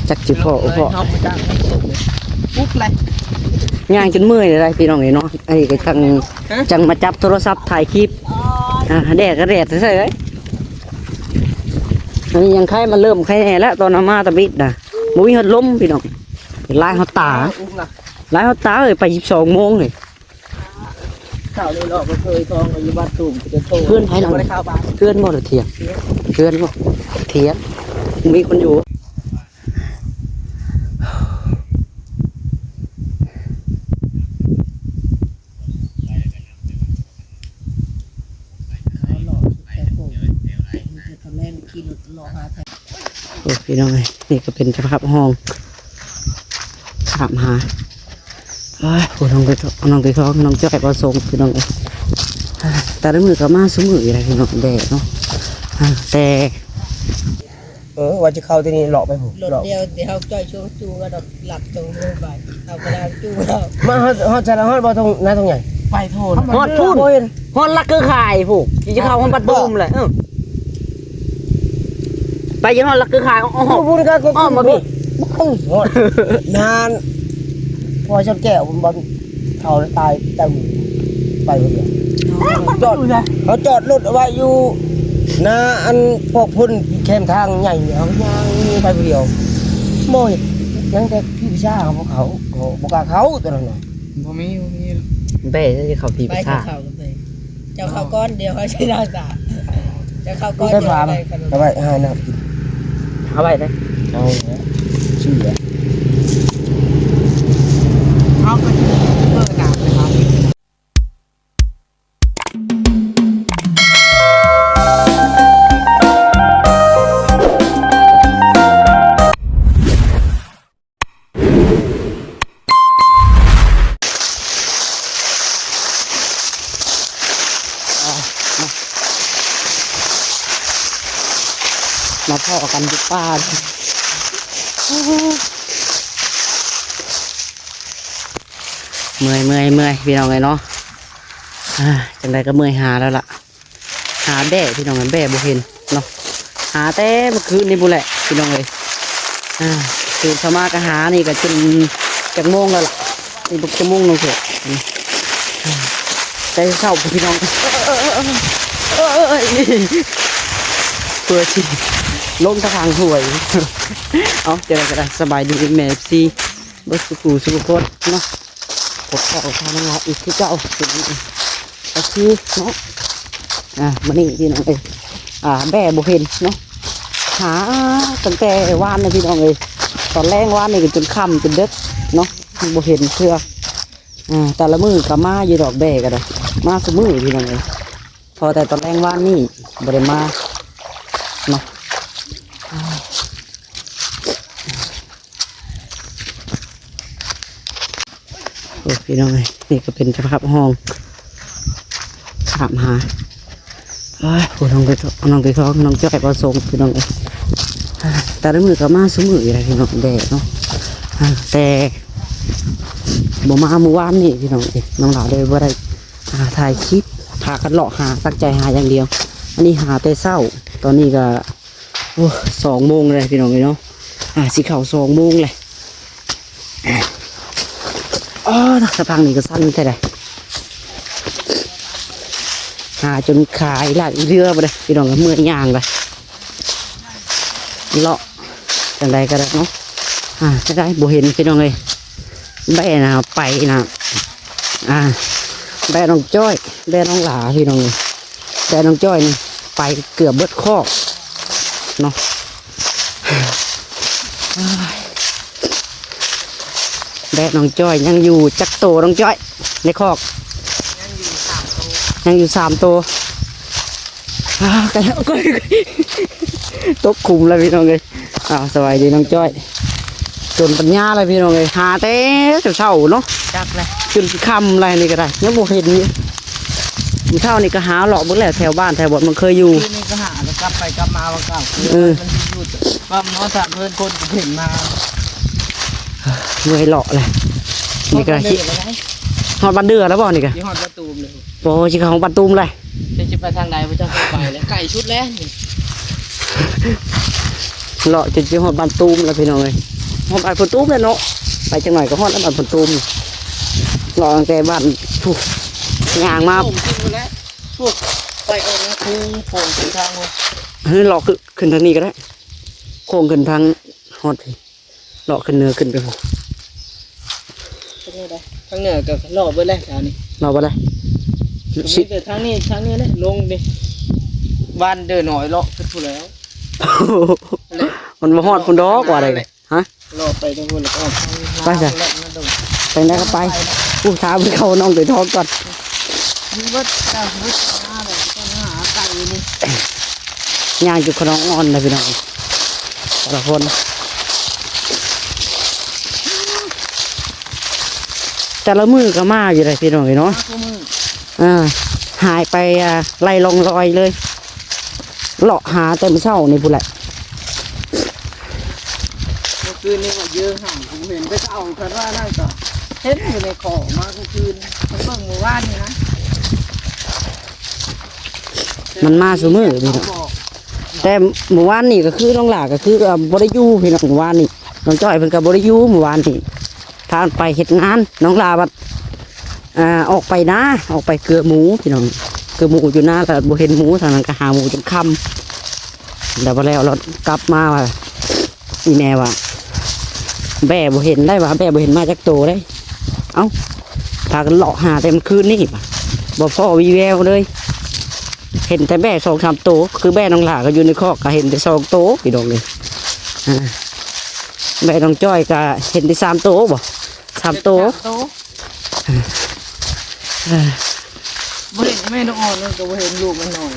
ຈັກຊິພໍບໍ່ພໍ ປຸກເລີຍ ຍ່າງຈົນເມື່ອຍເລີຍພີ່ນ້ອງເອີຍເນາະ. ອັນນີ້ກໍຈັ່ງ ຮະ ຈັ່ງມາຈັບໂທລະສັບຖ່າຍຄລິບ ອ່າ ແດດກໍແດດແທ້ໆເລີຍ. ອັນນີ້ຍັງໄຄ ມັນເລີ່ມໄຄແດ່ແລ້ວ ຕອນເຮົາມາຕະບິດນະ ບໍ່ມີພັດລົມພີ່ນ້ອງ. ຫຼາຍຮອດຕາ ອຸ້ມນະ ຫຼາຍຮອດຕາເອີຍ ໄປສິບສອງໂມງເລີຍ. ເຂົ້ານີ້ເນາະ ບໍ່ເຄີຍທ່ອງຢູ່ບ້ານຕູມ ຈະໂທ ເພື່ອນໃຜຫຼັງ ບໍ່ໄດ້ເຂົ້າບ້ານ ເພື່ອນບໍ່ ຫຼືຖຽງ ເພື່ອນບໍ່ ຖຽງ ມີຄົນຢູ່. ໂອ້ ພີ່ນ້ອງເອີຍ ນີ້ກໍເປັນສະພາບຫ້ອງ ຖາມຫາ ໂອ້ຍ ຜູ້ນ້ອງໄປ ນ້ອງໄປທ້ອງ ນ້ອງຈ້ອຍບໍ່ສົ່ງ ພີ່ນ້ອງເອີຍ. ແຕ່ລະມື້ກໍມາຊຸມື້ຢູ່ແລ້ວ ພີ່ນ້ອງ ແດດເນາະ ແຕ່ ເອີ ວ່າຈະເຂົ້າທີ່ນີ້ເລາະໄປພຸ້ນ ລົດດຽວ ດຽວເຮົາຈ່ອຍຊ່ວງຈູງ ແລ້ວລັດຕົງລົງໄປ ເອົາກະດານຈູງເອົາ ມາຮອດ ຮອດໃສລະ ຮອດບໍ່ ຕົງນາທົ່ງໃຫຍ່ ໄປໂທນ ຮອດພຸ້ນ ຮອດຫຼັກເຄືອຂ່າຍພຸ້ນ ຊິເຂົ້າຮອດບ້ານຕູມແຫຼະ ເອີ ໄປຈົນຮອດຫຼັກຄືອຂ່າຍ ອ້ອມ ອ້ອມມາພີ້ ຮອດນານ ພໍ່ຊອນແກ້ວ ບ່ອນເຂົາຕາຍ ໄປຜູ້ດຽວ ຈອດ ເຂົາຈອດລົດເອົາໄວ້ຢູ່ໜ້າອັນພວກພຸ້ນ ແຄມທາງໃຫຍ່ ເຮົາຍ່າງໄປຜູ້ດຽວ ບໍ່ເຫັນ ຍັງແຕ່ຜີປະຊາ ເຂົາບໍ່ເຂົ້າ ເຂົາບໍ່ກ້າເຂົ້າຕອນນັ້ນນະ ບໍ່ມີ ບໍ່ມີ ແບ້ຊິເຂົ້າຜີປະຊາ ເຈົ້າເຂົ້າກ່ອນ ດຽວເຮົາຊິລາສາ ເຈົ້າເຂົ້າກ່ອນ ໄປ ເອົາໄວ້ໃຫ້ນ້ຳກິນ ເອົາໄວ້ເດ້ ເອົາເນາະ ເຊື່ອ ເຮົາກໍຊິເປີດນ້ຳເລີຍເຮົາ. ມາພໍ້ກັນຢູ່ປ່າ ເມື່ອຍ ເມື່ອຍ ເມື່ອຍ ພີ່ນ້ອງເອີຍເນາະ ອ່າ ຈັ່ງໃດກໍເມື່ອຍຫາແລ້ວລະ. ຫາແບ້ພີ່ນ້ອງ ແບ້ບໍ່ເຫັນເນາະ ຫາແຕ່ເມື່ອຄືນນີ້ພຸ້ນແຫຼະພີ່ນ້ອງເອີຍ ອ່າ ຕື່ນເຊົ້າມາກໍຫາ ນີ້ກໍຈົນຈັກໂມງແລ້ວລະ ນີ້ບໍ່ຈັກໂມງໜຶ່ງເທື່ອ ອ່າ ແຕ່ເຊົ້າພຸ້ນພີ່ນ້ອງ ເພື່ອຊິລົງທາງຫ້ວຍ ເອົາ ຈັ່ງໃດກໍໄດ້ ສະບາຍດີແມ່ເອັຟຊີ ເບິດສູ່ຜູ້ສູ່ຄົນເນາະ ພົບພໍ້ກັບທາງນ້ອງລາວອີກຄືເກົ່າ ກໍຄືເນາະ ອ່າ ມື້ນີ້ພີ່ນ້ອງເອີຍ ອ່າ ແບ້ບໍ່ເຫັນເນາະ ຫາຕັ້ງແຕ່ວານນະພີ່ນ້ອງເອີຍ ຕອນແລງວານນີ້ກໍຈົນຄ່ຳຈົນເດິກເນາະ ບໍ່ເຫັນເທື່ອ ອ່າ ແຕ່ລະມື້ກໍມາຢູ່ດອກ ແບ້ກໍໄດ້ ມາຊຸມື້ພີ່ນ້ອງເອີຍ ພໍແຕ່ຕອນແລງວານນີ້ບໍ່ໄດ້ມາເນາະ. ໂອ້ ພີ່ນ້ອງເອີຍ ນີ້ກໍເປັນສະພາບຫ້ອງ ຖາມຫາ ໂອ້ຍ ຜູ້ນ້ອງໄປ ນ້ອງໄປທ້ອງ ນ້ອງຈ້ອຍບໍ່ສົ່ງ ພີ່ນ້ອງເອີຍ ແຕ່ລະມື້ກໍມາຊຸມື້ຢູ່ແລ້ວ ພີ່ນ້ອງ ແດດເນາະ ແຕ່ບໍ່ມາມື້ວານນີ້ ພີ່ນ້ອງເອີຍ ນ້ອງລາວເລີຍບໍ່ໄດ້ ອ່າ ຖ່າຍຄລິບ ພາກັນເລາະຫາ ຕັ້ງໃຈຫາຢ່າງດຽວ ອັນນີ້ຫາແຕ່ເຊົ້າ ຕອນນີ້ກໍ ໂອ້ ສອງໂມງແລ້ວພີ່ນ້ອງເອີຍເນາະ ອ່າ ຊິເຂົ້າສອງໂມງແລ້ວ ອໍ ສະພັງນີ້ກໍສັ່ນແທ້ໃດ ຫາຈົນຂາໄຫຼເຫຼືອບໍ່ໄດ້ ພີ່ນ້ອງ ເມື່ອຍຍ່າງລະ ເລາະຈັ່ງໃດກໍໄດ້ເນາະ ອ່າ ຈັ່ງໃດບໍ່ເຫັນພີ່ນ້ອງເອີຍ ແບ້ນະໄປນະ ອ່າ ແບ້ນ້ອງຈ້ອຍ ແບ້ນ້ອງຫຼາພີ່ນ້ອງເອີຍ ແບ້ນ້ອງຈ້ອຍນີ້ໄປເກືອບເບິດຄອກເນາະ ແບ້ນ້ອງຈ້ອຍຍັງຢູ່ຈັກໂຕນ້ອງຈ້ອຍໃນຄອກ ຍັງຢູ່ສາມໂຕ ອ່າ ໄກແລ້ວ ຕົກຂຸມແລ້ວພີ່ນ້ອງເອີຍ ອ້າວ ສະບາຍດີນ້ອງຈ້ອຍ ຈົນປັນຍາແລ້ວພີ່ນ້ອງເອີຍ ຫາແຕ່ເຊົ້າໆເນາະ ຈັກແຫຼະ ຈົນຄ່ຳແລ້ວນີ້ກໍໄດ້ ຍັງບໍ່ເຫັນຢູ່ ມື້ເຊົ້ານີ້ກໍຫາເລາະເບິ່ງແລ້ວ ແຖວບ້ານແຖວບ່ອນມັນເຄີຍຢູ່ ຄືນີ້ກໍຫາແລ້ວ ກັບໄປກັບມາວ່າເກົ່າ ເອີ ມັນຢູ່ ວ່າມັນນອນຕາມເຮືອນຄົນກໍເຫັນມາ ເມື່ອຍເລາະແຫຼະ ນີ້ກໍຮອດບ້ານເດືອແລ້ວບໍ່ນີ້ກະ ຊິຮອດບ້ານຕູມເລີຍ ໂອ້ ຊິເຂົ້າບ້ານຕູມແລ້ວ ຈະ ຈະໄປທາງໃດ ບໍ່ຈັກໄປແລ້ວ ໄກສຸດແລ້ວນີ້ ເລາະຈົນຊິຮອດບ້ານຕູມແລ້ວພີ່ນ້ອງເອີຍ ຮອດບ້ານພໍ່ຕູມແລ້ວເນາະ ໄປຈັກໜ້ອຍກໍຮອດແລ້ວບ້ານພໍ່ຕູມ ເລາະຕັ້ງແຕ່ບ້ານພຸ້ນ ຍ່າງມາ ໂອ້ ຂຶ້ນພຸ້ນແຫຼະ ພຸ້ນ ໄປເອົານະ ໂຄ້ງ ໂຄ້ງຂຶ້ນທາງພຸ້ນ ເຮີ ເລາະຂຶ້ນ ຂຶ້ນທາງນີ້ກໍໄດ້ ໂຄ້ງຂຶ້ນທາງຮອດພີ້ ເລາະຂຶ້ນເໜືອຂຶ້ນໄປພຸ້ນ ທາງເໜືອກໍເລາະເບິດແລ້ວແຖວນີ້ ເລາະເບິດແລ້ວ ກໍມີແຕ່ທາງນີ້ ທາງນີ້ແຫຼະ ລົງນີ້ ບ້ານເດີນ້ອຍເລາະຂຶ້ນພຸ້ນແລ້ວ ມັນບໍ່ຮອດພຸ້ນດອກວ່າໄດ໋ ຮະ ເລາະໄປທາງພຸ້ນແລ້ວກໍອອກທາງ ໄປຊະ ນັ້ນດອກ ໄປໄດ້ກໍໄປ ຜູ້ສາວໄປເຂົ້ານ້ອງໄກ່ທອງກ່ອນ ມີເບິດ ເອີ ມີເບິດ ຫາໄກ່ນີ້ ຍ່າງຢູ່ຂະໜອງອ່ອນນະພີ່ນ້ອງ ແຕ່ລະຄົນ ແຕ່ລະມື້ກໍມາຢູ່ເດ້ພີ່ນ້ອງເອີຍເນາະ ມາທຸກມື້ ເອີ ຫາຍໄປ ອ່າ ໄຮ້ຮ່ອງລອຍເລີຍ ເລາະຫາແຕ່ມື້ເຊົ້ານີ້ພຸ້ນແຫຼະ ມື້ຄືນນີ້ກໍເຢີຫາ ບໍ່ເຫັນ ແຕ່ເຊົ້າຄັນວ່ານັ້ນກໍເຫັນຢູ່ໃນຄໍມາມື້ຄືນ ໄປເບິ່ງມື້ວານນີ້ນະ ມັນມາຊຸມື້ນີ້ເນາະ ແຕ່ມື້ວານນີ້ກໍຄືນ້ອງຫຼ້າກໍຄື ເອີ ບໍ່ໄດ້ຢູ່ພີ່ນ້ອງ ມື້ວານນີ້ ນ້ອງຈ້ອຍເພິ່ນກໍບໍ່ໄດ້ຢູ່ມື້ວານນີ້ ພາກັນໄປເຮັດງານ ນ້ອງຫຼ້າບັດ ອ່າ ອອກໄປນາ ອອກໄປເກືອໝູພີ່ນ້ອງ ເກືອໝູຢູ່ນາ ແລ້ວບໍ່ເຫັນໝູ ທາງນັ້ນກໍຫາໝູຈົນຄ່ຳ ແລ້ວບໍ່ແລ້ວ ແລ້ວກັບມາວ່າ ອີແມ່ວ່າ ແບ້ບໍ່ເຫັນໄດ໋ວ່າ ແບ້ບໍ່ເຫັນມາຈັກໂຕເດ້ ເອົ້າ ພາກັນເລາະຫາແຕ່ມື້ຄືນນີ້ ບໍ່ພໍ້ວີ່ແວວເລີຍ ເຫັນແຕ່ແບ້ສອງສາມໂຕ ຄືແບ້ນ້ອງຫຼ້າກໍຢູ່ໃນຄອກ ກໍເຫັນແຕ່ສອງໂຕພີ່ນ້ອງເອີຍ ອ່າ ແບ້ນ້ອງຈ້ອຍກໍເຫັນແຕ່ສາມໂຕບໍ ສາມໂຕ ສາມໂຕ ເອີ ບໍ່ເຫັນແມ່ນ້ອງອ່ອນ ມັນກໍບໍ່ເຫັນລູກມັນນ້ອຍ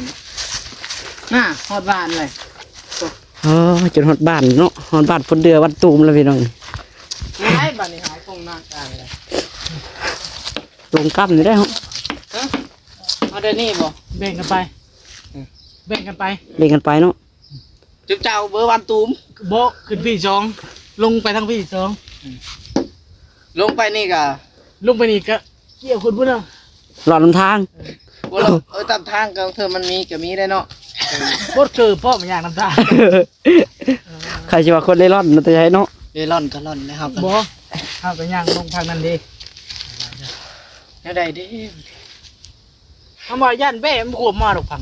ນ່າ ຮອດບ້ານເລີຍ ອໍ ຈົນຮອດບ້ານເນາະ ຮອດບ້ານພົນເດືອ ບ້ານຕູມແລ້ວພີ່ນ້ອງ ນີ້ໄດ໋ ບາດນີ້ຫາຍຄົງນາກາງເລີຍ ລົງກ້ຳນີ້ໄດ໋ເນາະ ຮະ ເອົາໄດ້ນີ້ບໍ່ ແບ່ງກັນໄປ ອືມ ແບ່ງກັນໄປ ແບ່ງກັນໄປເນາະ ຈຸບເຈົ້າເບີບ້ານຕູມ ບໍ່ ຂຶ້ນພີ້ສອງ ລົງໄປທາງພີ້ສອງ ອືມ ລົງໄປນີ້ກະ ລົງໄປນີ້ກະ ກ່ຽວຂຶ້ນພຸ້ນນະ ລອດນຳທາງ ບໍ່ລອດ ເອີ ຕາມທາງກໍເທື່ອມັນມີກໍມີໄດ້ເນາະ ບໍ່ເກີບພ້ອມຫຍັງນຳທາງ ໃຜຊິວ່າຄົນເລ່ລ່ອນນະ ແຕ່ໃຫຍ່ເນາະ ເລ່ລ່ອນກໍລ່ອນແລ້ວ ເຮົາກໍ ບໍ່ ເຮົາກໍຍ່າງລົງທາງນັ້ນເດ້ ແນວໃດເດ້ ເຮົາວ່າຢ້ານແບ້ມັນຂວບມາດອກພັງ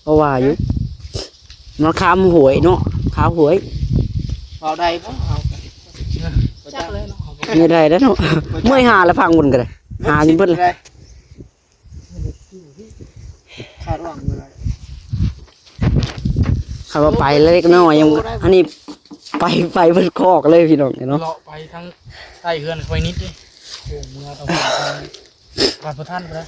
ເພາະວ່າຢູ່ ມັນຂ້າມຫ້ວຍເນາະ ຂ້າມຫ້ວຍ ເວົ້າໄດ້ບໍ່ ເຮົາກໍ ຈັກເລີຍເນາະ ບໍ່ໄດ້ແລ້ວເນາະ ເມື່ອຍຫາແລ້ວ ພັງໝົດກໍໄດ້ ຫາຈົນເບິດແລ້ວ ຄາດຫວັງບໍ່ໄດ້ ຄັນວ່າໄປເລັກນ້ອຍຍັງ ອັນນີ້ໄປ ໄປເບິດຄອກເລີຍພີ່ນ້ອງເນາະ ເລາະໄປທາງໃຕ້ເຮືອນຂ້ອຍນິດເດ້ ໂອ້ ເມືອຕ້ອງ ບາດບໍ່ທັນພຸ້ນນະ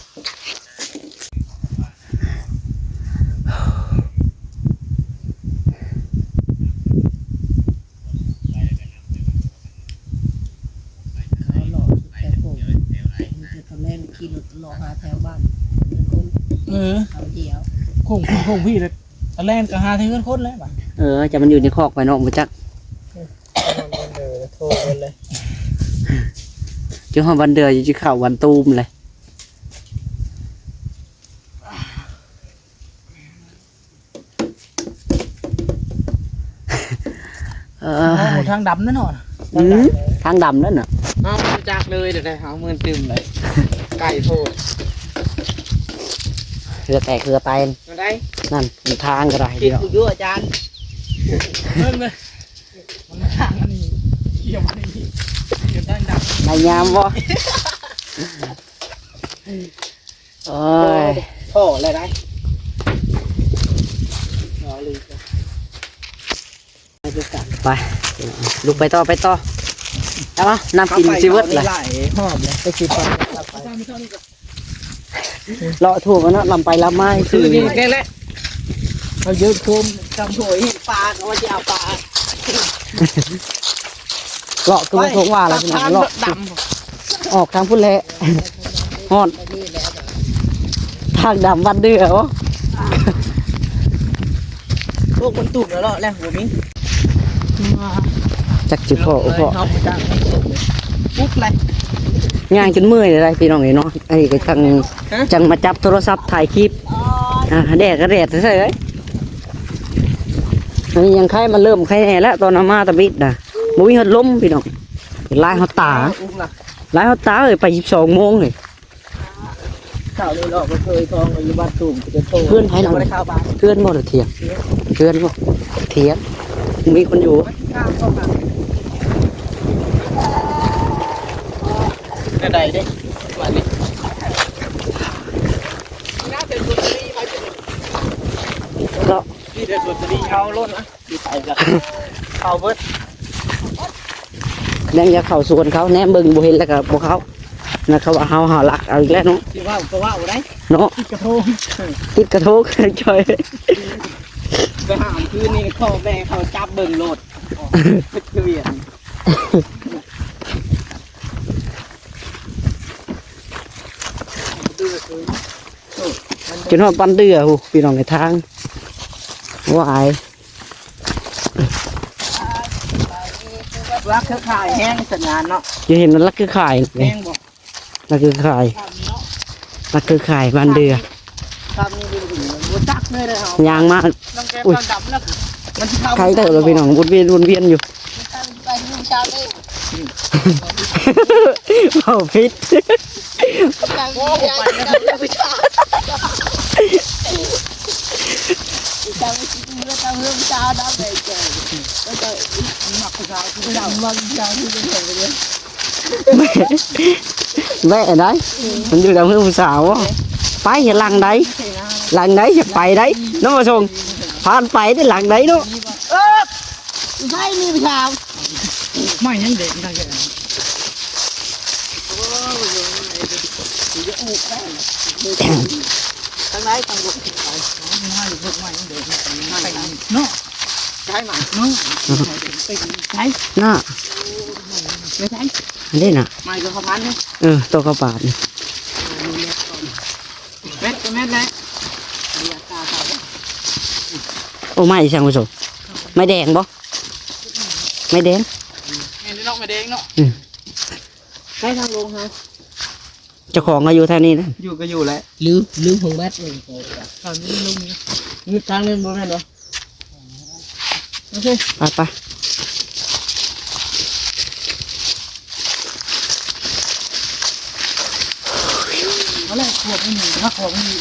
ເອີ ຄົງ ຄົງພີ້ແລ້ວ ຕາແລງກໍຫາແຕ່ເຮືອນຄົນແລ້ວບາດ ເອີ ຈັກມັນຢູ່ໃນຄອກໄປເນາະ ບໍ່ຈັກ ເອີ ໂທເບິດເລີຍ ຈົນຮອດບ້ານເດືອ ຊິເຂົ້າບ້ານຕູມເລີຍ ເອີ ໂອ້ ທາງດຳນັ້ນເນາະ ອືມ ທາງດຳນັ້ນນະ ເຮົາຮູ້ຈັກເລີຍ ດຽວໄດ້ເຮົາມື່ນຕື່ມເລີຍ ໄກໂພດ ເຫື່ອແຕກເຫື່ອແຕນ ອັນໃດ ນັ້ນ ທາງກໍໄດ້ ຜິດ ເນາະ ຢູ່ອາຈານ ເບິ່ງເລີຍ ມັນທາງອັນນີ້ ກ່ຽວອັນນີ້ ກ່ຽວທາງດຳ ໄດ້ຍາມບໍ່? ໂອ້ຍ ໂອ້ ພໍແລ້ວໄດ໋ ພໍເລີຍ ໄປ ລຸກໄປຕໍ່ ໄປຕໍ່ ເອົາ ນ້ຳກິນຊິເບິດລະ ເອົາ ນ້ຳກິນຊິເບິດລະ ເລາະທົ່ວກັນເນາະ ລຳໄປລຳມາຊື່ນີ້ແຫຼະ ເຮົາຢືນໂຄມ ກຳໂຫຍເຫັນປາກໍວ່າຊິເອົາປາ ເລາະຕົວທົ່ງວ່າລະ ເລາະ ອອກທາງພຸ້ນແຫຼະ ຮອດ ທາງດຳວັດເດືອ ໂອ້ ພວກມັນຕຸ່ມແລ້ວເນາະ ແລ້ວບໍ່ມີ ຈັກຊິພໍ້ບໍ່ພໍ້ ປຸກເລີຍ ຍ່າງຈົນເມື່ອຍເລີຍພີ່ນ້ອງເອີຍເນາະ ອັນນີ້ກໍຈັ່ງ ຮະ ຈັ່ງມາຈັບໂທລະສັບຖ່າຍຄລິບ ອໍ ອ່າ ແດດກໍແດດແທ້ໆເລີຍ ອັນນີ້ຍັງໄຄ ມັນເລີ່ມໄຄແດ່ແລ້ວ ຕອນເຮົາມາຕະບິດນະ ບໍ່ມີພັດລົມພີ່ນ້ອງ ຫຼາຍຮອດຕາ ອຸກນະ ຫຼາຍຮອດຕາເອີຍ ໄປສິບສອງໂມງເລີຍ. ເຊົ້ານີ້ເລາະໄປເຄີຍທອງຢູ່ບ້ານສູງ ໄປເດີນໂຕ ເພື່ອນໃຜຫຼັງ ບໍ່ໄດ້ເຂົ້າບ້ານ ເພື່ອນບໍ່ ຫຼືຖຽງ ເພື່ອນບໍ່ ຖຽງ ມີຄົນຢູ່ ແນວໃດເດ້ ບາດນີ້ ເນາະ ມີແຕ່ສວນສາລີເອົາໂລດນະ ຊິໄປກໍເຂົ້າເບິດ ແນມຢາກເຂົ້າສວນເຂົາ ແນມເບິ່ງບໍ່ເຫັນແລ້ວກໍບໍ່ເຂົ້າ ນັ້ນເຂົາວ່າເຮົາ ເຮົາລັກເອົາອີກແລ້ວເນາະ ຊິເວົ້າກໍເວົ້າໄດ້ເນາະ ຕິດກະໂທງ ຕິດກະໂທງ ຈ່ອຍ ໄປຫາຄືນນີ້ ພໍ່ແມ່ເຂົາຈັບເບິ່ງໂລດ ເຮັດຄືວຽນ ຈົນຮອດບ້ານເດື່ອພຸ້ນ ພີ່ນ້ອງເອີຍ ທາງຫວາຍ ລັກຄືຂາຍແຮງສັນຍານເນາະ ຈະເຫັນມັນລັກຄືຂາຍ ແຮງບໍ່ ລັກຄືຂາຍ ລັກຄືຂາຍບ້ານເດື່ອ ຄັນນີ້ບໍ່ຈັກເລີຍເດ້ເຮົາ ຍ່າງມາ ອຸ້ຍ ໄກເຕີບແລ້ວພີ່ນ້ອງ ວົນວຽນ ວົນວຽນຢູ່ ໄປຢູ່ເຊົ້ານີ້ ເວົ້າຜິດ ແວະໄດ້ ມັນຢູ່ຕາມເຮືອນຜູ້ສາວ ໄປເຮັດຫຼັງໃດ ຫຼັງໃດ ຢາກໄປໄດ ນ້ອງມາສົ່ງ ຜ່ານໄປໄດ້ຫຼັງໃດເນາະ ໃຜມີໄປຖາມ ໄມ້ຍັງເດັກ ທາງໃດ ທາງບົກ ໄມ້ ໄມ້ ເນາະ ໃຊ້ໄມ້ ເນາະ ໃຊ້ ໜ້າ ໄປໃຊ້ ອັນນີ້ນະ ໄມ້ຕົວເຂົ້າພັນ ເອີ ຕົວເຂົ້າປາດ ແມັດກໍແມັດແຫຼະ ໂອ້ ໄມ້ອີຫຍັງ ຜູ້ຊົມ ໄມ້ແດງບໍ່ ໄມ້ແດງ ແມ່ນເນາະ ໄມ້ແດງເນາະ ອືມ ໃຊ້ທາງລົງເຮົາ ເຈົ້າຂອງກໍຢູ່ແຖວນີ້ນະ ຢູ່ກໍຢູ່ແຫຼະ ລືມ ລືມຂອງແມັດ ເອີ ທາງນີ້ລົງນີ້ ທາງນີ້ບໍ່ແມ່ນບໍ່ ໂອເຄ ໄປ ໄປ ເອົາແຫຼະ ຂວບນີ້ ຮັກຂອງນີ້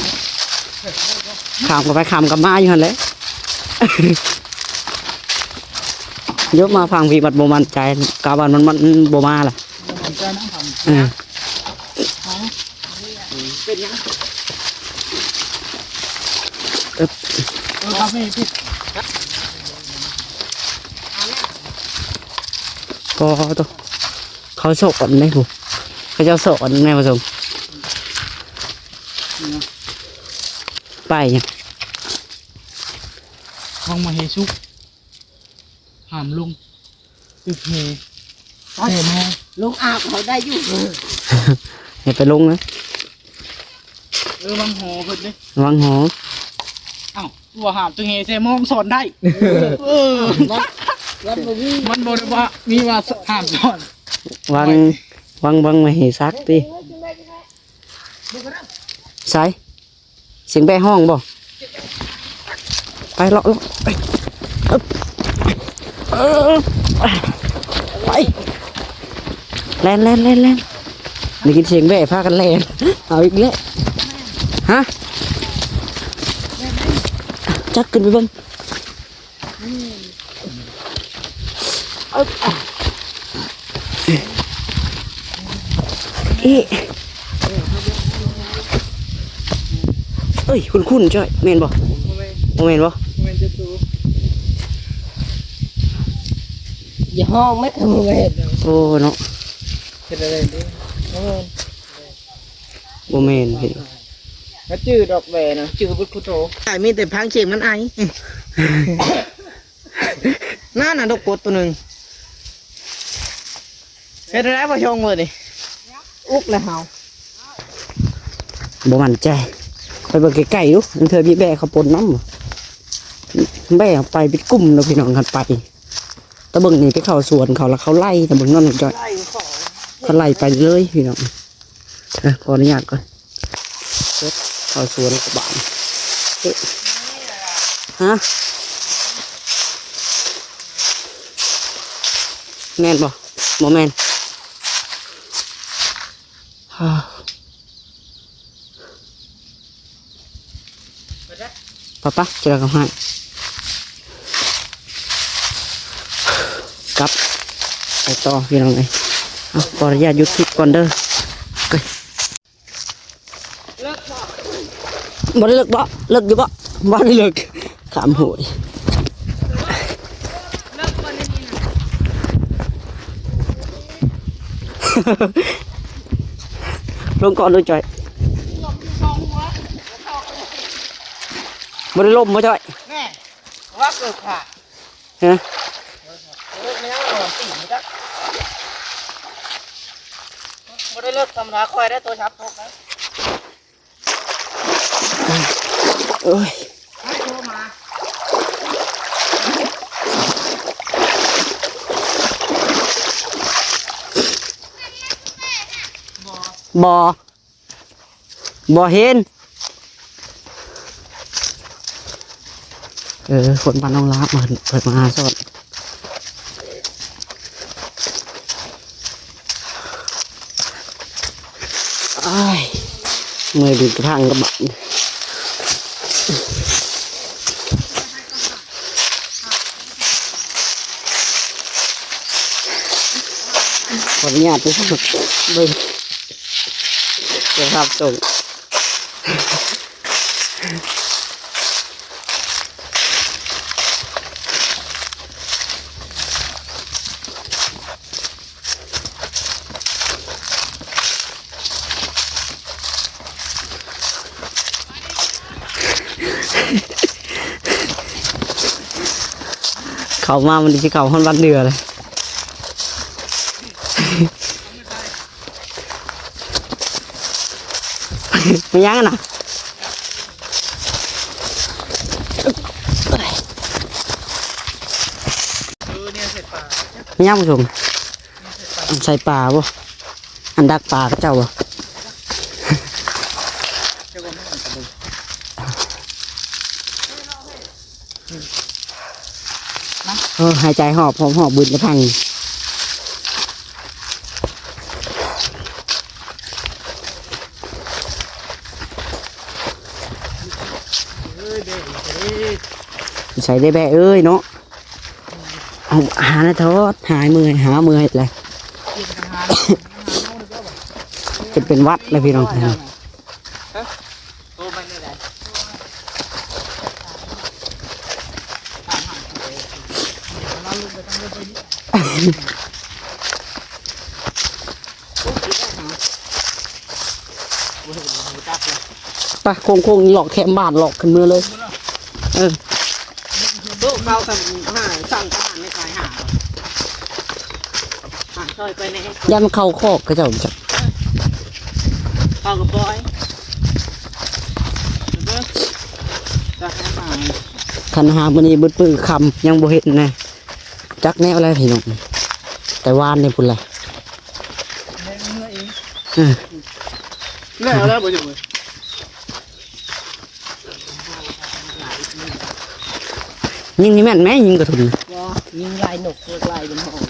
ຂ້າມກັນໄປຂ້າມກັນມາຢູ່ຫັ້ນແຫຼະ ໂຍມມາຝັ່ງພີ້ບັດບໍ່ໝັ້ນໃຈ ກະວ່າມັນ ມັນບໍ່ມາລະ ບໍ່ໝັ້ນໃຈນຳ ເອີ ເປັນຫຍັງ ເອີ ເອີ ຄັບ ພໍໂຕ ເຂົາສອນໃດພຸ້ນ ເຂົາເຈົ້າສອນແນວສົ່ງ ໄປຫຍັງ ຫ້ອງມະເຫສຸກ ຫ້າມລົງ ຕຶກແຮ່ ແຕ່ມາ ລົງອາບເຂົາໄດ້ຢູ່ ຢ່າໄປລົງນະ ເອີ ວັງຫໍເພິ່ນເດ້ ວັງຫໍ ເອົ້າ ວ່າຫ້າມຕຶກແຮ່ແຊມອງສອນໄດ້ ເອີ ມັນ ມັນບໍ່ມີ ມັນບໍ່ໄດ້ວ່າມີວ່າຫ້າມສອນ ວັງ ວັງ ວັງມະເຫສັກຕິ ໃສ ສຽງແບ້ຮ້ອງບໍ່? ໄປເລາະ ເລາະ ໄປ ເອີບ ເອີບ ໄປ ແລ່ນ ແລ່ນ ແລ່ນ ແລ່ນ ໄດ້ຍິນສຽງແບ້ພາກັນແລ່ນ ເອົາອີກແລ້ວ ຮະ ຈັກ ຂຶ້ນໄປເບິ່ງ ເອີບ ອີ ເອີຍ ຄຸ້ນໆ ຈ້ອຍ ແມ່ນບໍ່? ບໍ່ແມ່ນ ບໍ່ແມ່ນບໍ່? ບໍ່ແມ່ນເຈົ້າໂຕ ຢ່າຮ້ອງແມ່ນບໍ່ແມ່ນ ໂອ້ເນາະ ເຮັດອະໄລເດ້ ບໍ່ແມ່ນ ບໍ່ແມ່ນພີ່ ມາຈື່ດອກແບນະ ຈື່ບຸດຄຸໂຕ ໄອ້ ມີແຕ່ຟັງສຽງມັນໄອ ນັ້ນນະ ດອກກົດໂຕໜຶ່ງ ເຮັດແນວໃດບໍ່ຊົງມື້ນີ້ ອຸກແລ້ວເຮົາ ບໍ່ໝັ້ນໃຈ ໄປເບິ່ງໃກ້ໆຢູ່ ລາງເທື່ອມີແບ້ເຂົາປົນນຳ ແບ້ໄປເປັນກຸ່ມເນາະພີ່ນ້ອງ ຄັນໄປ ຕາເບິ່ງນີ້ໄປເຂົ້າສວນເຂົາ ແລ້ວເຂົາໄລ່ ຕາເບິ່ງນັ້ນຈ້ອຍ ໄລ່ເຂົາ ເຂົາໄລ່ໄປເລີຍພີ່ນ້ອງ ເອີ ຂໍອະນຸຍາດກ່ອນ ເຂົ້າສວນກັບບ້ານ ເອີ ຮະ ແມ່ນບໍ່? ບໍ່ແມ່ນ. ປະປະ ເຈົ້າກຳໃຫ້ ກັບໄປຕໍ່ພີ່ນ້ອງເອີຍ. ເອົາ ຂໍອະນຸຍາດຢຸດຄລິບກ່ອນເດີ. ບໍ່ໄດ້ເລິກບໍ່? ເລິກຢູ່ບໍ່? ບໍ່ໄດ້ເລິກ ຂ້າມຫ້ວຍ. ລົງກ່ອນເດີຈ້ອຍ. ບໍ່ໄດ້ລົມບໍ່ຈ້ອຍ? ແນ່ ວ່າເກີດຂາດ. ຮະ? ບໍ່ໄດ້ເລີກທຳມະດາ ຂ້ອຍໄດ້ໂທລະສັບຕົກນະ. ໂອ້ຍ ບໍ່ ບໍ່ເຫັນ. ເອີ ຄົນບ້ານໜອງລາບ ເພິ່ນ ເພິ່ນມາຫາສອນ. ອ້າຍ ເມື່ອຍດິນກະທັງກັບບາດ. ຂໍອະນຸຍາດເບິ່ງສະພາບສົ່ງ. ເຂົ້າມາມັນຊິເຂົ້າຮອດວັນເດືອເລີຍ. ແມ່ນຫຍັງຫັ້ນນະ? ແມ່ນຫຍັງຜູ້ຊົມ? ອັນໃສ່ປາບໍ່? ອັນດັກປາເຂົາເຈົ້າບໍ່? ໂອ້ ຫາຍໃຈຫອບ ຫອບ ຫອບບຶນກະພັງ. ໃສ່ໄດ້ແບະເອີຍເນາະ. ເອົາ ຫາແນວຖອດ ຫາຍເມື່ອຍ ຫາເມື່ອຍແຫຼະ. ເປັນ ເປັນຫວັດແລ້ວພີ່ນ້ອງ. ໄປ ໂຄ້ງໆ ເລາະແຄມບ້ານ ເລາະຂຶ້ນເມືອເລີຍ. ເອີ ໂຕເຂົາສ່ຳ ຫາ ສັ່ງອາຫານໃຫ້ຂາຍຫາ ຫາຊ່ອຍໄປແດ່ ຢ້ານມັນເຂົ້າຄອກເຂົາເຈົ້າຈັກ ເຂົ້າກະປ່ອຍ. ຄັນຫາມື້ນີ້ເບິດມື້ຄ່ຳຍັງບໍ່ເຫັນນະ ຈັກແນວແລ້ວພີ່ນ້ອງ ແຕ່ວານນີ້ພຸ້ນແຫຼະ. ເອີ ແລ້ວແລ້ວບໍ່ຢູ່. ຍິງນີ້ແມ່ນແມະ ຍິງກະທຸນ. ບໍ່ ຍິງລາຍນົກ ລາຍເປັນຫ້ອງ.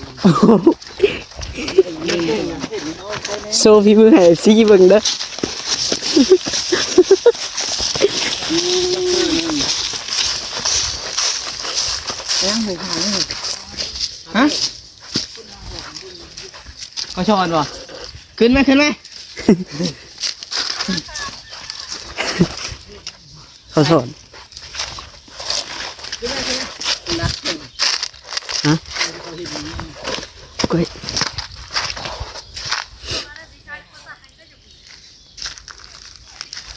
ໂຊຝີມືໃຫ້ເອັບຊີເບິ່ງເດີ. ຮະ? ເຂົາສອນບໍ່? ຂຶ້ນໄໝ ຂຶ້ນໄໝ? ເຂົາສອນ. ຮະ? ກ້ວຍ.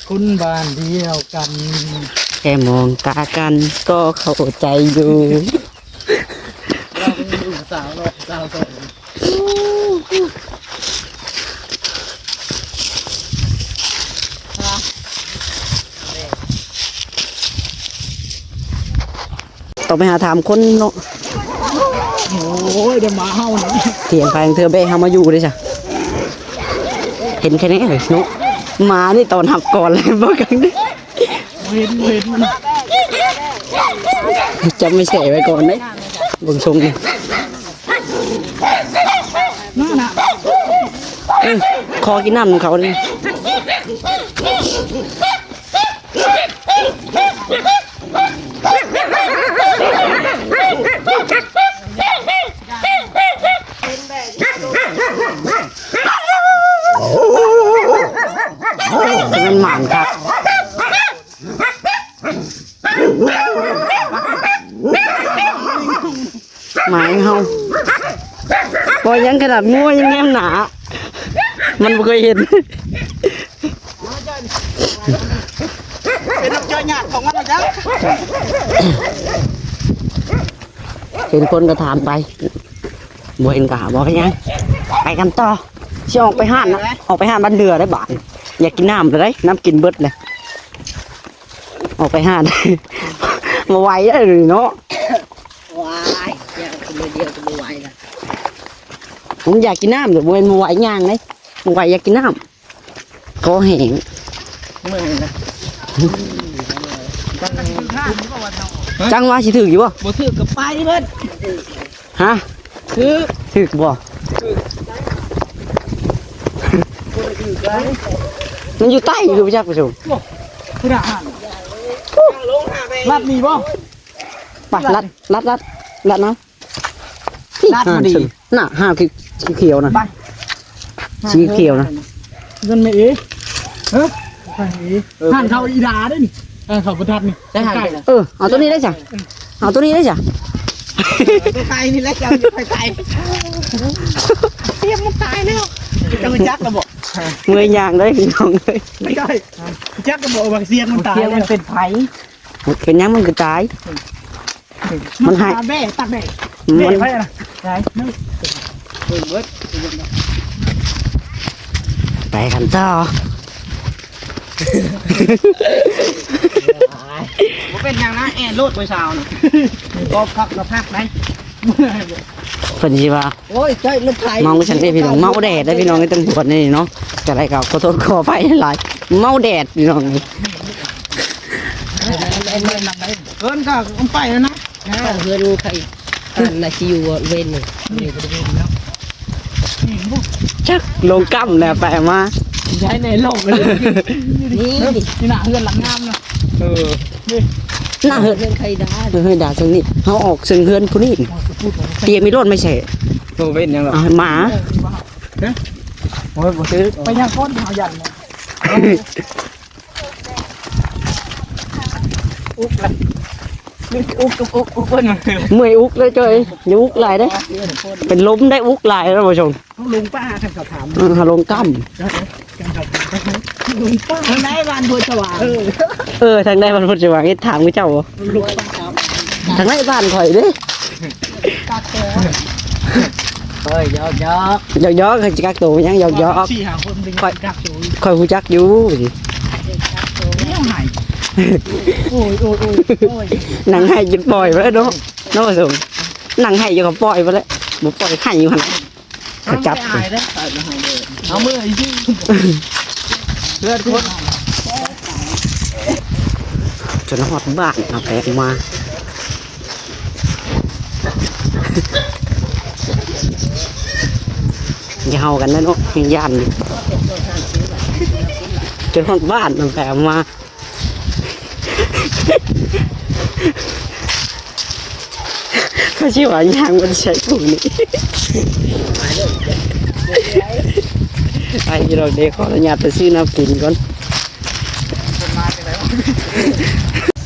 ຄົນບ້ານດຽວກັນ ແຄ່ມອງຕາກັນກໍເຂົ້າໃຈຢູ່. ເຮົາເປັນລູກສາວເນາະ ສາວສອງ. ຕ້ອງໄປຫາຖາມຄົນເນາະ. ໂອ້ຍ ດຽວໝາເຫົ່ານະ. ຖຽງໄປເທື່ອແບະເຮົາມາຢູ່ເດ້ຊະ. ເຫັນແຄ່ນີ້ເນາະ ໝານີ້ຕ້ອນຮັບກ່ອນເລີຍ ບໍ່ກັງເດ້. ເຫັນ ເຫັນ ຈະໄປແຊ່ໄວ້ກ່ອນເດ້ ເບິ່ງຊົງນີ້. ເອີ ຂໍກິນນ້ຳນຳເຂົານີ້. ຊິແມ່ນໝານຄັກ ໝາຍເຮົາ ບໍ່ຫຍັງຂະໜາດງົວຍັງແນມໜ້າ ມັນບໍ່ເຄີຍເຫັນ. ເປັນນຳເຈົ້າຍາດຂອງມັນນະຈັກ ເຫັນຄົນກໍຖາມໄປ ບໍ່ເຫັນກໍບໍ່ເປັນຫຍັງ ໄປກັນຕໍ່. ຊິອອກໄປຮ້ານນະ ອອກໄປຮ້ານບ້ານເດືອໄດ້ບາດ ຢາກກິນນ້ຳແລ້ວໄດ໋ ນ້ຳກິນເບິດເລີຍ. ອອກໄປຮ້ານ ບໍ່ໄຫວແລ້ວເນາະ. ວ້າຍ ຢາກກິນມື້ດຽວກໍບໍ່ໄຫວລະ. ມັນຢາກກິນນ້ຳ ແຕ່ບໍ່ແມ່ນບໍ່ໄຫວຍ່າງເດ້ ບໍ່ໄຫວຢາກກິນນ້ຳ. ຄໍແຫ້ງ ເມື່ອຍນະ. ຈັງວ່າຊິຖືກຢູ່ບໍ່? ບໍ່ຖືກກໍໄປເບິດ. ຮະ? ຖືກ ຖືກບໍ່? ມັນຢູ່ໃຕ້ຢູ່ຈັກປະຊຸມ. ລັດນີ້ບໍ່? ໄປ ລັດ ລັດ ລັດ ລັດເນາະ. ລັດພໍດີ ຫັ້ນ ໜ້າ ຫ້າມ ຂ- ຂຽວນະ ໄປ ສີຂຽວນະ. ເງິນແມ່ເອ ເອີ ຮ້ານເຂົາອີດາເດ້ນີ້ ຮ້ານເຂົາບໍ່ທັນນີ້ ໄດ້ຫັ້ນ. ເອີ ເອົາໂຕນີ້ໄດ້ຊະ ເອົາໂຕນີ້ໄດ້ຊະ. ໄປໄກນີ້ແຫຼະ ເຈົ້າຢູ່ໄກໆ ສຽງມັນຕາຍແລ້ວ. ເຈົ້າຮູ້ຈັກລະບໍ່? ເມື່ອຍຍ່າງເດ້ພີ່ນ້ອງເອີຍ. ໄປໄກ ຮູ້ຈັກລະບໍ່ວ່າສຽງມັນຕາຍແລ້ວ ມັນເປັນໄຜ? ເປັນຫຍັງມັນຄືຕາຍ? ມັນໃຫ້ ຕາກແດດ ຕາກແດດ ມັນ ແດດໄປນະ ໄປ ໄປກັນຕໍ່. ບໍ່ເປັນຫຍັງນະ ແອໂລດມື້ເຊົ້ານະ ກໍພັກກໍພັກໄດ້. ເພິ່ນຊິວ່າ ໂອ້ຍ ໃຈມັນໄຖ ເມົາຊັ້ນເດ້ພີ່ນ້ອງ ເມົາແດດເດ້ພີ່ນ້ອງເອີຍ ຕຳຫຼວດນີ້ເນາະ. ຈັ່ງໃດກໍຂໍໂທດຂໍອະໄພຫຼາຍໆ ເມົາແດດພີ່ນ້ອງ. ເອີ້ນກໍໄປແລ້ວນະ ເຮືອນໃຜ ອັນນະຊິຢູ່ເວັນນີ້ ຢູ່ບໍລິເວນແລ້ວ ຈັກລົງກ້ຳແລ້ວໄປມາ ໃຊ້ໃນລົງເລີຍ ນີ້ ນີ້ໜ້າເຮືອນຫຼັງງາມນະ. ເອີ ໜ້າເຮືອນ ເຮືອນໄຂ່ດາ ເຮືອນໄຂ່ດາເຊິ່ງນີ້ ເຮົາອອກເຊິ່ງເຮືອນຜູ້ນີ້ ຕຽມມີໂລດໄມ້ແສ ບໍ່ເປັນຫຍັງດອກ ອາ ໝາ. ຮະ? ໂອ້ຍ ບໍ່ຖືກ ໄປຫຍັງກ່ອນ ເຮົາຢ້ານ ອຸກລະ ອຸກ ອຸກ ອຸກ ອຸກເພິ່ນ ເມື່ອຍອຸກເລີຍຈ້ອຍ ຢ່າອຸກຫຼາຍເດ້ ເປັນລົມໄດ້ອຸກຫຼາຍນະຜູ້ຊົມ. ເຮົາລົງປ່າ ຄັນເຂົາຖາມ ເອີ ເຮົາລົງກ້ຳ ລົງປ່າ ທາງໃດບ້ານໂພນສະຫວ່າງ? ເອີ ເອີ ທາງໃດບ້ານໂພນສະຫວ່າງ? ເຮັດຖາມເຂົາເຈົ້າບໍ່? ລົງປ່າ ທາງໃດບ້ານຂ້ອຍເດ້. ເອີຍ ຢອກໆ ຢອກໆ ໃຫ້ຊິກັກໂຕຫຍັງ ຢອກໆ ສີ່ຫ້າຄົນ ຂ້ອຍ ຂ້ອຍຮູ້ຈັກຢູ່ ໂອ້ຍ ໂອ້ຍ ໂອ້ຍ ໂອ້ຍ ນັ່ງໄຫ້ຈົນປ່ອຍໄປແລ້ວເນາະ ເນາະສົງ ນັ່ງໄຫ້ຈົນກໍປ່ອຍໄປແລ້ວ ບໍ່ປ່ອຍໄຫ້ຢູ່ຫັ້ນ ເອົາ ຈັບ ເອົາມືອີກທີ ເພື່ອນຄົນ ຈົນຮອດບ້ານ ເອົາແປອອກມາ ຢ່າເຫົ່າກັນເດີເນາະ ຍັງຢ້ານຢູ່ ຈົນຮອດບ້ານ ເອົາແປອອກມາ. ເຂົາຊິວ່າຍ່າງມັນໃສ່ຜູ້ນີ້ ໄປພີ່ນ້ອງເດ້ ຂໍອະນຸຍາດໄປຊື້ນ້ຳກິນກ່ອນ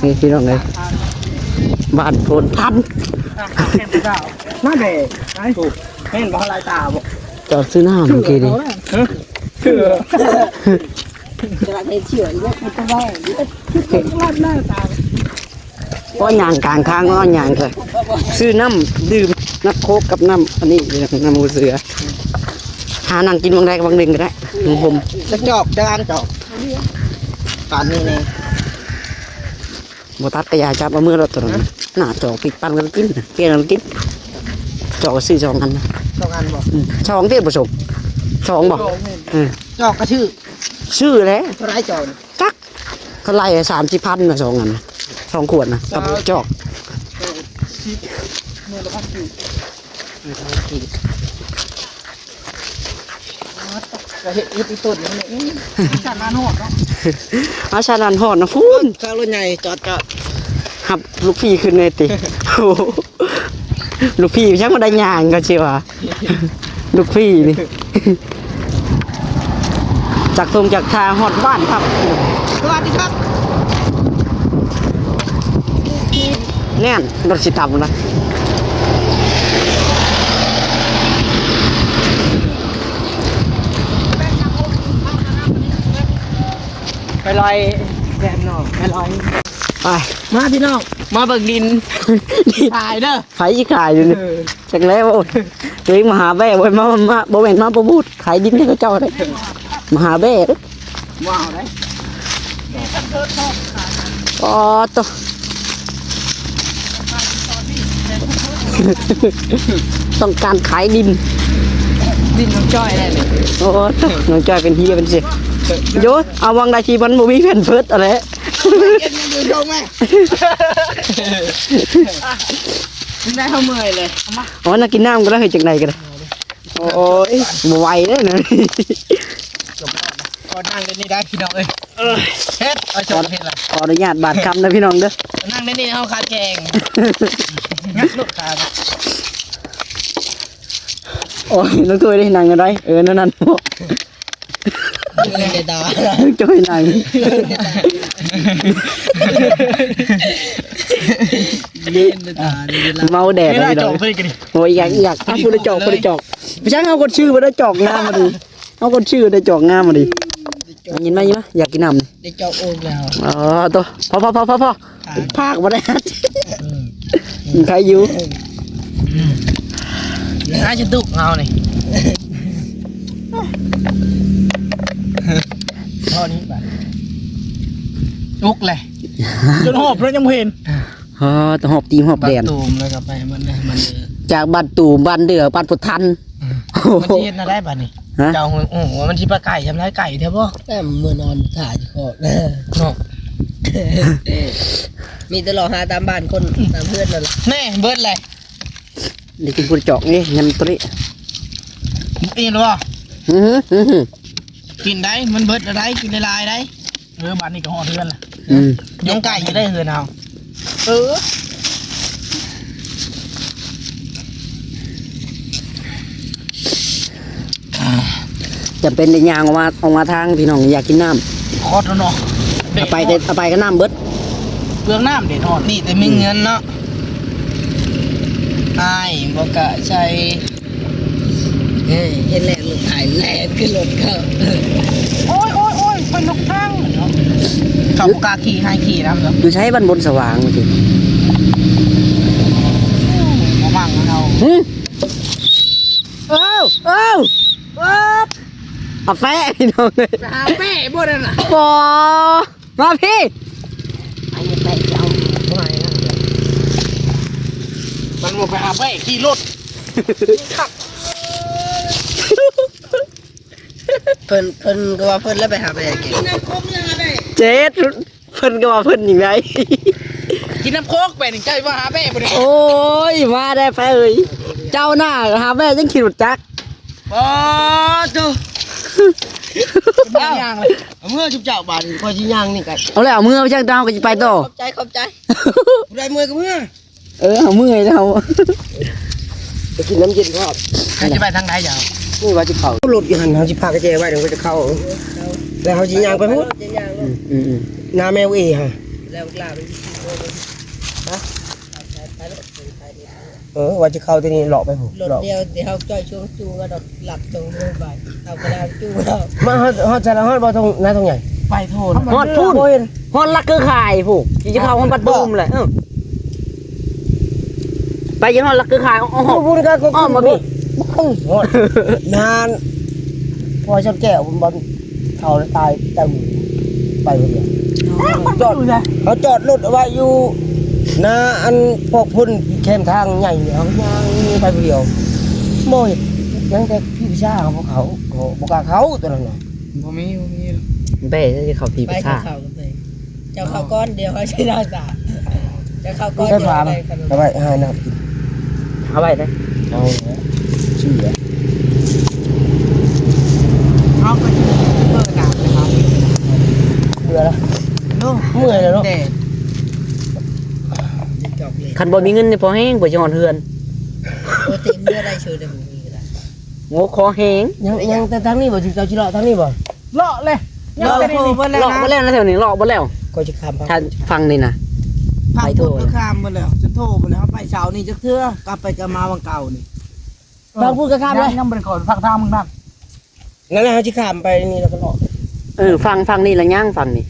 ນີ້ພີ່ນ້ອງເອີຍ ບ້ານໂພນພັນ ມາແດ່ ໄປ ເຫັນບໍ່ ລາຍຕາບໍ່ ຈອດຊື້ນ້ຳເມື່ອກີ້ນີ້ ຮະ ຄື ກຳລັງເຮັດເສື້ອຢູ່ເດ້ ເພິ່ນຕ້ອງໄດ້ ໂອ້ຍ ຍ່າງກາງທາງເນາະ ຍ່າງເລີຍ ຊື້ນ້ຳດື່ມ ນ້ຳໂຄກກັບນ້ຳອັນນີ້ ນ້ຳໝູເສືອ ຫານັ່ງກິນໝ່ອງໃດກໍໝ່ອງໜຶ່ງກໍໄດ້ ໝ່ອງຫົ່ມ ຈັກຈອກ ຈັກອັນຈອກ ປານນີ້ແນ່ ບໍ່ຕັດກໍຢ່າ ຈັບເອົາມືໂລດໂຕນັ້ນ ໜ້າຈອກ ປິດປັນກັນກິນ ກ່ຽງກັນກິນ ຈອກກໍຊື້ສອງອັນ ສອງອັນບໍ່? ອືມ ສອງຕິບໍ່ສົງ ສອງບໍ່? ສອງແມ່ນ ເອີ ຈອກກໍຊື້ ຊື້ແຫຼະ ເທົ່າໃດຈອກ? ຈັກ ເຂົາໄລ່ສາມສິບພັນນະ ສອງອັນນະ ສອງຂວດນະ ກັບຈອກ ສິບ ໜ່ວຍລະພັນກີບ ກໍເຮັດ ເຮັດອີ່ຕົ້ນນີ້ແຫຼະ ອາ ຊັ້ນອັນຮອດເນາະ ອາ ຊັ້ນອັນຮອດນະພຸ້ນ ເອົາລົດໃຫຍ່ຈອດກໍຮັບລູກພີ່ຂຶ້ນແດ່ຕິ ໂອ້ ລູກພີ່ຍັງບໍ່ໄດ້ຍ່າງກໍຊິວ່າ ລູກພີ່ນີ້ ຈາກທົ່ງຈາກທ່າຮອດບ້ານຄັບ ສະຫວັດດີຄັບ ແນ່ນ ລົດຊິຕຳລະ ໄປລອຍແບບເນາະ ໄປລອຍ ໄປ ມາພີ່ນ້ອງ ມາເບິ່ງດິນ ຂາຍເດີ ໃຜຊິຂາຍຢູ່ນີ້ ເອີ ຈັກແລ້ວ ໂອ້ຍ ຕົວເອງມາຫາແບ້ ບໍ່ແມ່ນມາ ມາ ບໍ່ແມ່ນມາປະມູດ ຂາຍດິນໃຫ້ເຂົາເຈົ້າໄດ໋ ມາຫາແບ້ເດີ້ ບໍ່ເອົາໄດ໋ ອໍ ໂຕ ຕ້ອງການຂາຍດິນ ດິນນ້ອງຈ້ອຍໄດ້ນີ້ ໂອ້ ໂຕ ນ້ອງຈ້ອຍເປັນເຮຍເປັນເສຍ ໂຍ ເອົາຫວ່າງໃດທີ່ມັນບໍ່ມີແຜ່ນເພີດຫັ້ນແຫຼະ ເກັບເງິນຢູ່ຊົງແມ່ ໄດ້ເຮົາເມື່ອຍເລີຍ ເອົາມາ ອໍ ນັ່ງກິນນ້ຳກໍໄດ້ ເຮັດຈັ່ງໃດກໍໄດ້ ໂອ້ຍ ບໍ່ໄຫວເດ້ນະ ກໍນັ່ງຢູ່ນີ້ໄດ້ພີ່ນ້ອງເອີຍ ເອີ ເຮັດ ເອົາຈອກເຮັດລະ ຂໍອະນຸຍາດບາດຄຳເດີພີ່ນ້ອງເດີ ນັ່ງໃນນີ້ເຮົາຂາແຂງ ງັດລົດຂາ ໂອ້ຍ ນ້ອງໂຕຍໄດ້ນັ່ງໄດ້ ເອີ ນັ້ນໆ ນ້ອງໂຕຍນັ່ງ ເມົາແດດ ໂອ້ຍ ອີກຢ່າງ ອີກຢ່າງ ຜູ້ໃດຈອກ ຜູ້ໃດຈອກ ໄປຊ່າງເຮົາຄົນຊື່ບໍ່ໄດ້ຈອກງາມມາດີ ເຮົາຄົນຊື່ໄດ້ຈອກງາມມາດີ ຍິນມາ ຍິນມາ ຢາກກິນນ້ຳນີ້ ໄດ້ເຈາະໂອ່ງແລ້ວ ອໍ ໂຕ ພໍໆໆ ພາກບໍ່ໄດ້ ອືມ ໄດ້ຢູ່ ອືມ ອາ ຈະຕຸກເຮົານີ້ ພໍນີ້ບາດ ຕຸກແຫຼະ ຈົນຮອບແລ້ວຍັງບໍ່ເຫັນ ຮອດ ຮອບຕີນຮອບແດນ ບ້ານຕູມແລ້ວກໍໄປມັນ ມັນ ຈາກບ້ານຕູມ ບ້ານເດືອ ບ້ານພຸດທັນ ມັນຊິເຮັດແນວໃດບາດນີ້ ຮະ ເຈົ້າຮູ້ວ່າມັນຊິໄປໄກສ່ຳໃດ ໄກແທ້ບໍ່ ແຕ່ມື້ນອນຖ້າຢູ່ຄອກເນາະ ມີແຕ່ເລາະຫາຕາມບ້ານຄົນ ຕາມເຮືອນນັ້ນແຫຼະ ແນ່ ເບິດແຫຼະ ໄດ້ກິນພຸດຈອກນີ້ ຍຳໂຕນີ້ ອີ່ນບໍ່ ອື ກິນໄດ້ ມັນເບິດແລ້ວໄດ໋ ກິນຫຼາຍໆໄດ໋. ເອີ ບາດນີ້ກໍຮອດເຮືອນລະ ອືມ ຍັງໄກຢູ່ເດ້ເຮືອນເຮົາ ເອີ ຈຳເປັນໄດ້ຍ່າງອອກມາ ອອກມາທາງພີ່ນ້ອງ ຢາກກິນນ້ຳ ຮອດແລ້ວເນາະ ເອົາໄປກໍ ເອົາໄປກໍນ້ຳເບິດ ເປືອງນ້ຳເດ້ເນາະ ນີ້ແຕ່ມີເງິນເນາະ ອືມ ອ້າຍບໍ່ກະໃສ່ ເອີ ເຫັນແລ້ວລົດໄຖແລ່ນຂຶ້ນລົດເຂົາ ໂອ້ຍ ໂອ້ຍ ໂອ້ຍ ເພິ່ນລົງທາງເນາະ ເຂົາບໍ່ກ້າຂີ່ ໃຫ້ຂີ່ນຳເນາະ ຢູ່ໃສບ້ານບົນສະຫວ່າງ ບໍ່ມັກນຳເຮົາ ຫຶ ເອີ ເອີ ເອີ ກາແຟພີ່ນ້ອງເອີຍ ໄປຫາແປ້ບໍ່ນັ້ນນະ ບໍ່ ມາພີ້ ໄປແປ້ເຈົ້າ ມັນບໍ່ໄປຫາແປ້ ຂີ່ລົດ ເພິ່ນ ເພິ່ນກໍວ່າເພິ່ນແລ້ວໄປຫາແປ້ກິນ ເຈັດ ເພິ່ນກໍວ່າເພິ່ນອີກໄດ໋ ກິນນ້ຳໂຄກແປ້ນີ້ ເຈົ້າວ່າຫາແປ້ບໍ່ໄດ້ ໂອ້ຍ ມາແດ່ແປ້ເອີຍ ເຈົ້າໜ້າຫາແປ້ຍັງຂີ່ລົດຈັກ ປາໂຕ ຍ່າງເລີຍ ເອົາເມືອຈຸບເຈົ້າບາດນີ້ ຂ້ອຍຊິຍ່າງນີ້ກັນ ເອົາແລ້ວ ເອົາເມືອໄປຈັກດາວກໍຊິໄປຕໍ່ ຂອບໃຈ ຂອບໃຈ ຜູ້ໃດເມື່ອຍກໍເມືອ ເອີ ເຮົາເມື່ອຍແລ້ວ ໄປກິນນ້ຳເຢັນພ້ອມ ເຈົ້າຊິໄປທາງໃດເຈົ້າ ນີ້ວ່າຊິເຂົ້າ ລົດຢູ່ຫັ້ນ ເຮົາຊິພາກະແຈໄວ້ ດຽວເຮົາຈະເຂົ້າ ແລ້ວເຮົາຊິຍ່າງໄປພຸ້ນ ອືມໆໆ ໜ້າແມວເອຫັ້ນ ແລ້ວລາໄປ ຮະ ເອີ ວ່າຈະເຂົ້າແຕ່ນີ້ເລາະໄປພຸ້ນ ລົດດຽວທີ່ເຮົາຈ່ອຍຊ່ວງຈູງກໍດອກ ຫຼັກຕົງລົງໄປ ເອົາກະດານຈູງເອົາ ມາຮອດ ຮອດໃສລະ ຮອດບໍ່ ທົ່ງນາທົ່ງໃຫຍ່ ໄປໂທດ ຮອດພຸ້ນ ຮອດຫຼັກຄືຂາຍພຸ້ນ ຊິເຂົ້າຮອດບັດຕູມແຫຼະ ເອີ ໄປຈົນຮອດຫຼັກຄືຂາຍ ອ້ອມ ພຸ້ນກໍ ອ້ອມມາພີ້ ຮອດນານ ພໍຊຳແກ້ວ ເຂົາຕາຍ ຕາຍໝູ່ ໄປຜູ້ດຽວ ຈອດ ເຂົາຈອດລົດເອົາໄວ້ຢູ່ໜ້າອັນພວກພຸ້ນແຄມທາງໃຫຍ່ ເຮົາຍ່າງໄປຜູ້ດຽວ ບໍ່ເຮັດຫຍັງ ແຕ່ຜີວິຊາຂອງພວກເຂົາ ບໍ່ ບໍ່ກ້າເຂົ້າຕົວນັ້ນນະ ບໍ່ມີ ບໍ່ມີ ແປ້ຊິເຂົ້າຜີວິຊາ ເຈົ້າເຂົ້າກ່ອນ ດຽວເຮົາຊິລາສາ ເຈົ້າເຂົ້າກ່ອນ ເອົາໄວ້ໃຫ້ນ້ຳກິນ ເອົາໄວ້ເດ້ ເອົາເນາະ ເຊື່ອ ເຮົາກໍຊິເບີໜ້າໄປຫາເພິ່ນ ເບື່ອລະ ໂອ້ ເມື່ອຍແລ້ວເນາະ ແດດ ຄັນບໍ່ມີເງິນນີ້ພໍແຮງ ກວ່າຊິຮອດເຮືອນ ໂອ້ ເຕັມເຮືອໄດ້ເຊີຍ ແຕ່ບໍ່ມີກໍໄດ້ ໂອ້ ຂໍແຮງ ຍັງ ຍັງແຕ່ທາງນີ້ບໍ່ ເຈົ້າຊິເລາະທາງນີ້ບໍ່? ເລາະເລີຍ ຍັງ ເລາະ ໄປນີ້ ເລາະ ເລາະ ເລາະ ເລາະ ເລາະ ແຖວນີ້ເລາະເບິດແລ້ວ ກໍຊິຂ້າມໄປ ທາງຝັ່ງນີ້ນະ ໄປທົ່ວ ຂ້າມເບິດແລ້ວ ຈົນໂທໄປແລ້ວ ໄປເຊົ້ານີ້ຈັກເທື່ອ ກັບໄປກັບມາວັງເກົ່ານີ້ ເອີ ຝັ່ງພຸ້ນກໍຂ້າມເລີຍ ຍັງ ຍັງບໍ່ໄດ້ເຂົ້າຝັ່ງທາງເມືອງນັ້ນ ນັ້ນແຫຼະ ເຮົາຊິຂ້າມໄປນີ້ແລ້ວກໍເລາະ ເອີ ຝັ່ງ ຝັ່ງນີ້ລະຍັງ ຝັ່ງນີ້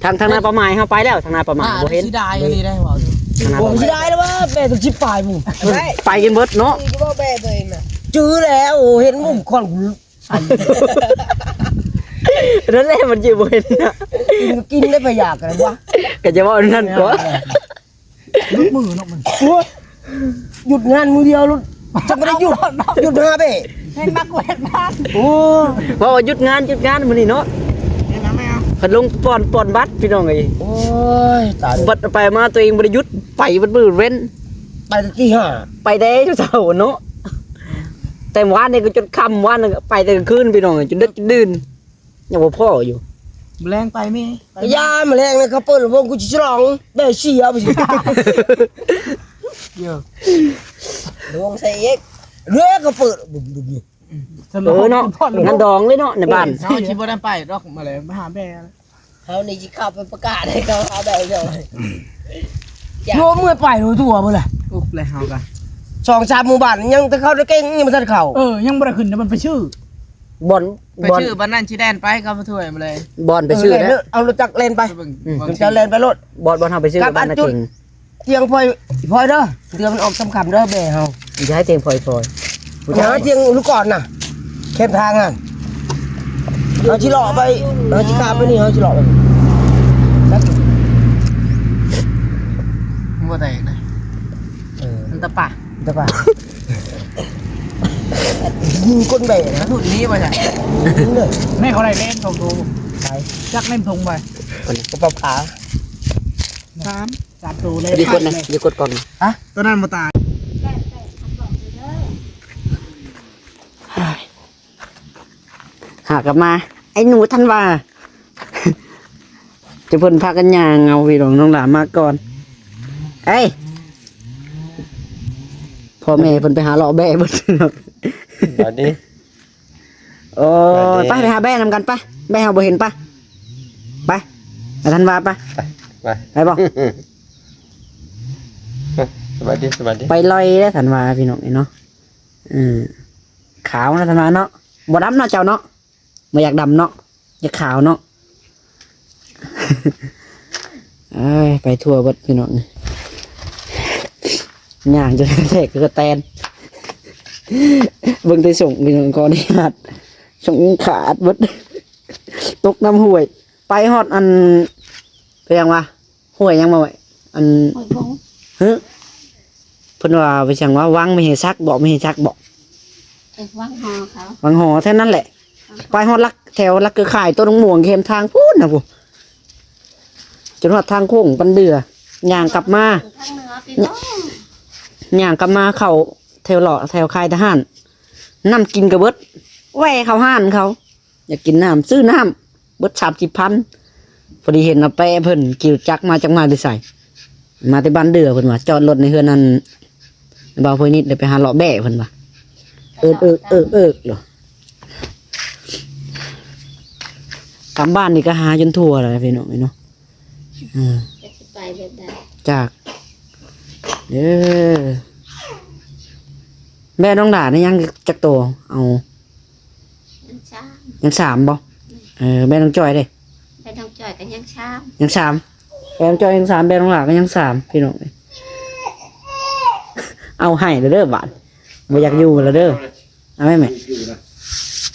ທາງ ທາງນາປ່າໄມ້ເຮົາໄປແລ້ວ ທາງນາປ່າໄມ້ ອ່າ ບໍ່ເຫັນ ເສຍດາຍອີ່ຫຼີໄດ໋ ເວົ້າ ທາງນາປ່າໄມ້ ເສຍດາຍແລ້ວວ່າ ແບຕົວຊິປາຍໝູ່ ໄປ ໄປກັນເບິດເນາະ ຄືວ່າແບໂຕເອງນະ ຈື່ແລ້ວ ເຫັນມຸມຄວັນ ນັ້ນແຫຼະ ມັນຊິບໍ່ເຫັນນະ ກິນ ກິນໄດ້ປະຫຍັດກັນວະ ກໍຈະເວົ້ານັ້ນຕົວະ ຫຼຸດມືເນາະມັນ ໂອ້ຍ ຢຸດງານມື້ດຽວຫຼຸດ ຈະບໍ່ໄດ້ຢຸດ ຢຸດຫາເບ້ ເຮັດມາກວດງານ ໂອ້ ເວົ້າວ່າຢຸດງານ ຢຸດງານມື້ນີ້ເນາະ ເຮັດຫຍັງແມ່ ເພິ່ນລົງປ່ອນ ປ່ອນບັດພີ່ນ້ອງເອີຍ ໂອ້ຍ ຕາຍ ບັດໄປມາຕົວເອງບໍ່ໄດ້ຢຸດ ໄປເບິດມື້ເວັນ ໄປແຕ່ຕີຫ້າ ໄປແຕ່ເຊົ້າເນາະ ແຕ່ວານນີ້ກໍຈົນຄ່ຳ ວານນັ້ນກໍໄປແຕ່ກາງຄືນພີ່ນ້ອງເອີຍ ຈົນດຶກຈົນດື່ນ ຍັງບໍ່ພໍຢູ່ ມື້ແລງໄປແມ່ ໄປ ຢ່າ ມື້ແລງນະ ເຂົາເປີດລຳໂພງ ກູຊິສະຫຼອງ ແບເສຍໄປຊິ ເອີ ລຳໂພງໃສ່ອີກ ເດ້ ເຂົາເປີດ ເອີເນາະ ງານດອງເລີຍເນາະ ໃນບ້ານ ເຮົາຊິບໍ່ໄດ້ໄປດອກ ມາແລ້ວ ມາຫາແບ ເຮົານີ້ຊິເຂົ້າໄປປະກາດໃຫ້ເຂົາຫາແບເຈົ້າ ໂຍມເມື່ອຍໄປໂດຍທົ່ວເບິດແຫຼະ ອຸບ ແລ້ວເຮົາກໍ ສອງສາມໝູ່ບ້ານ ຍັງແຕ່ເຂົ້າໄດ້ເກັ່ງ ຍັງບໍ່ທັນເຂົ້າ ເອີ ຍັງບໍ່ໄດ້ຂຶ້ນ ແຕ່ມັນໄປຊື່ ບ່ອນ ໄປ ບ່ອນ ຊື່ ບ້ານນັ້ນຊິແລ່ນໄປກັບຜູ້ຊ່ວຍມາເລີຍ ບ່ອນໄປຊື່ ເອີ ແລ້ວ ເອົາລົດຈັກແລ່ນໄປ ເບິ່ງ ອືມ ເຈົ້າແລ່ນໄປໂລດ ບ່ອນ ບ່ອນເຮົາໄປຊື່ ກັບອັນຈຸດ ບ້ານນາເກັ່ງ ຕຽງພອຍ ພອຍເດີ ເດືອມັນອອກສຳຄັນເດີແບເຮົາ ຢ່າໃຫ້ຕຽງພອຍ ພອຍ ຫາຕຽງລູກກອນນະ ແຄມທາງຫັ້ນ ເຮົາຊິເລາະໄປ ເຮົາຊິຂ້າມໄປນີ້ ເຮົາຊິເລາະໄປ ບໍ່ແຕກນະ ເອີ ມັນຕະປະ ຕະປະ ຍິງກົ້ນແບນະ ຮຸ້ນນີ້ວ່າຊັ້ນ ຍິງເລີຍ ແມ່ເຂົາໄດ້ແລ່ນສອງໂຕ ໃສ ຈັກເຫຼັ້ມຖົງໄປ ກະເປົາຂາ ສາມ ສາມໂຕເລີຍ ຢູ່ກົດນະ ຢູ່ກົດກ່ອນ ຮະ ໂຕນັ້ນບໍ່ຕາຍ ຫາກັບມາ ໄອ້ໜູທັນວາ ຈະເພິ່ນພາກັນຍ່າງເອົາ ພີ່ນ້ອງ ນ້ອງຫຼາມາກ່ອນ ເອີຍ ພໍ່ແມ່ເພິ່ນໄປຫາເລາະແບ້ເບິດ ບັດນີ້ ໂອ້ຍ ໄປ ໄປຫາແບ້ນຳກັນ ໄປ ແບ້ເຮົາບໍ່ເຫັນ ໄປ ໄປ ໄປທັນວາ ໄປ ໄປ ໄປບໍ່ ສະບາຍດີ ສະບາຍດີ ໄປລອຍແລ້ວທັນວາ ພີ່ນ້ອງເອີຍເນາະ ເອີ ຂາວເນາະທັນວາເນາະ ບໍ່ດຳເນາະເຈົ້າເນາະ ບໍ່ຢາກດຳເນາະ ຢາກຂາວເນາະ ເອີຍ ໄປທົ່ວເບິດພີ່ນ້ອງ ຍ່າງຈົນແຕກກະແຕນ ເບິ່ງແຕ່ສົ້ງພີ່ນ້ອງ ຂໍອະນຸຍາດ ສົ້ງຂາດເບິດ ຕົກນ້ຳຫ້ວຍ ໄປຮອດອັນ ເປັນຫຍັງວະ ຫ້ວຍຫຍັງບໍ່ ອັນ ຫ້ວຍຫົງ ຮຶ ເພິ່ນວ່າໄປຫຍັງວະ ວັງມະເຫສັກບໍ ມະເຫສັກບໍ ເອີ ວັງຫໍເຂົາ ວັງຫໍແຖວນັ້ນແຫຼະ ໄປຮອດຫຼັກ ແຖວຫຼັກເຄືອຂ່າຍຕົ້ນໝວງແຄມທາງພຸ້ນນະພຸ້ນ ຈົນຮອດທາງໂຄ້ງປັນເດືອ ຍ່າງກັບມາ ທາງເໜືອພີ່ນ້ອງ ຍ່າງກັບມາເຂົ້າແຖວເລາະແຖວຄ້າຍທະຫານ ນ້ຳກິນກະເບິດ ແວ່ເຂົ້າຮ້ານເຂົາ ຢາກກິນນ້ຳ ຊື້ນ້ຳ ເບິດສາມສິບພັນ ພໍດີເຫັນວ່າແປະເພິ່ນຂີ່ລົດຈັກມາ ຈັກມາແຕ່ໃສ ມາແຕ່ບ້ານເດືອ ເພິ່ນວ່າຈອດລົດໃນເຮືອນນັ້ນ ບ່າວເພີນິດ ແລ້ວໄປຫາເລາະແບ້ເພິ່ນວ່າ ເອິກໆໆໆ ກຳບ້ານນີ້ກະຫາຈົນທົ່ວແລ້ວພີ່ນ້ອງເອີຍເນາະ ເອີ ຈັກຊິໄປແບບໃດ ຈັກ ເອີ ແບ້ນ້ອງຫຼ້ານີ້ຍັງຈັກໂຕ ເອົາ ຍັງສາມ ຍັງສາມບໍ່? ແມ່ນ ເອີ ແມ່ນ້ອງຈ້ອຍເດ້? ແມ່ນ້ອງຈ້ອຍກໍຍັງສາມ ຍັງສາມ ແມ່ນ້ອງຈ້ອຍຍັງສາມ ແມ່ນ້ອງຫຼ້າກໍຍັງສາມ ພີ່ນ້ອງເອີຍ ເອົາໃຫ້ແລ້ວເດີບາດ ບໍ່ຢາກຢູ່ແລ້ວເດີ ເອົາໄວ້ແມ່ ມັ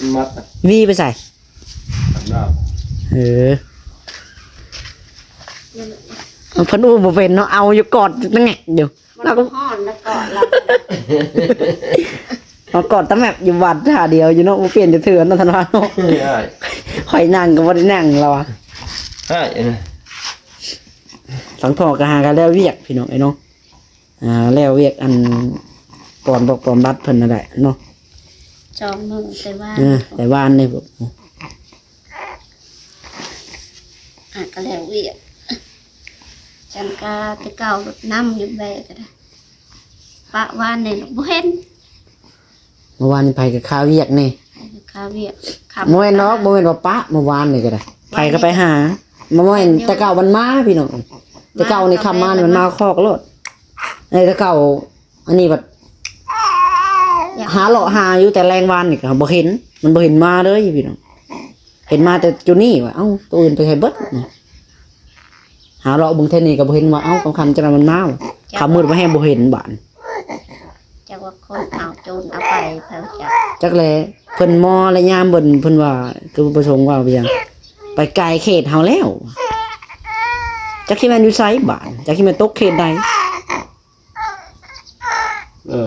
ນມັດນະ ວີໄປໃສ? ອາບນ້ຳ ເອີ ເພິ່ນອຸ້ມບໍ່ເປັນເນາະ ເອົາຢູ່ກອດແງກຢູ່ ມັນຮ້ອນນະ ກອດລະ ເອົາກອດຕະແມັບຢູ່ວັດທ່າດຽວຢູ່ເນາະ ບໍ່ປ່ຽນຈັກເທື່ອເນາະ ທ່ານວ່າເນາະ ຂ້ອຍນັ່ງກໍບໍ່ໄດ້ນັ່ງລາວວ່າ ອ້າຍ ສັງທໍກໍຫາກັນແລ້ວວຽກ ພີ່ນ້ອງເອີຍເນາະ ອ່າ ແລ້ວວຽກອັນ ປອນບັກປອນບັດເພິ່ນນັ້ນແຫຼະເນາະ ສອງມື້ແຕ່ວ່າ ເອີ ແຕ່ວານນີ້ ອາ ກໍແລ້ວວຽກ ຈັນກາແຕ່ເກົ່າລົດນ້ຳຢູ່ແບກໍໄດ້ ປະວານນີ້ບໍ່ເຫັນ ເມື່ອວານນີ້ໄປກໍຄາວຽກແດ່ ຄາວຽກ ຄ່ຳ ບໍ່ແມ່ນດອກ ບໍ່ແມ່ນວ່າປະ ເມື່ອວານນີ້ກໍໄດ້ ໄປກໍໄປຫາ ບໍ່ແມ່ນ ແຕ່ເກົ່າມັນມາພີ່ນ້ອງ ແຕ່ເກົ່ານີ້ຄ່ຳມານີ້ມັນມາຄອກໂລດ ເອີ ແຕ່ເກົ່າ ອັນນີ້ບັດ ຢາກ ຫາເລາະຫາຢູ່ແຕ່ແລງວານນີ້ກໍບໍ່ເຫັນ ມັນບໍ່ເຫັນມາເລີຍພີ່ນ້ອງ ເຫັນມາແຕ່ຈຸນີ້ວ່າ ເອົ້າ ໂຕອື່ນໄປໃສເບິດ ຫາເລາະເບິ່ງແຖວນີ້ກໍບໍ່ເຫັນວ່າ ເອົ້າ ຄ່ຳໆ ຈັ່ງໃດມັນມາ ຄ່ຳມືດມາແຮງບໍ່ເຫັນບາດ ຈັກວ່າຄົນເອົາໂຈນເອົາໄປ ໃຜຮູ້ຈັກ ຈັກແຫຼະ ເພິ່ນມໍລະຍາມເພິ່ນ ເພິ່ນວ່າ ຄືປະສົງວ່າໄປຫຍັງ ໄປກາຍເຂດເຮົາແລ້ວ ຈັກຊິແມ່ນຢູ່ໃສບາດ ຈັກຊິແມ່ນຕົກເຂດໃດ. ເອີ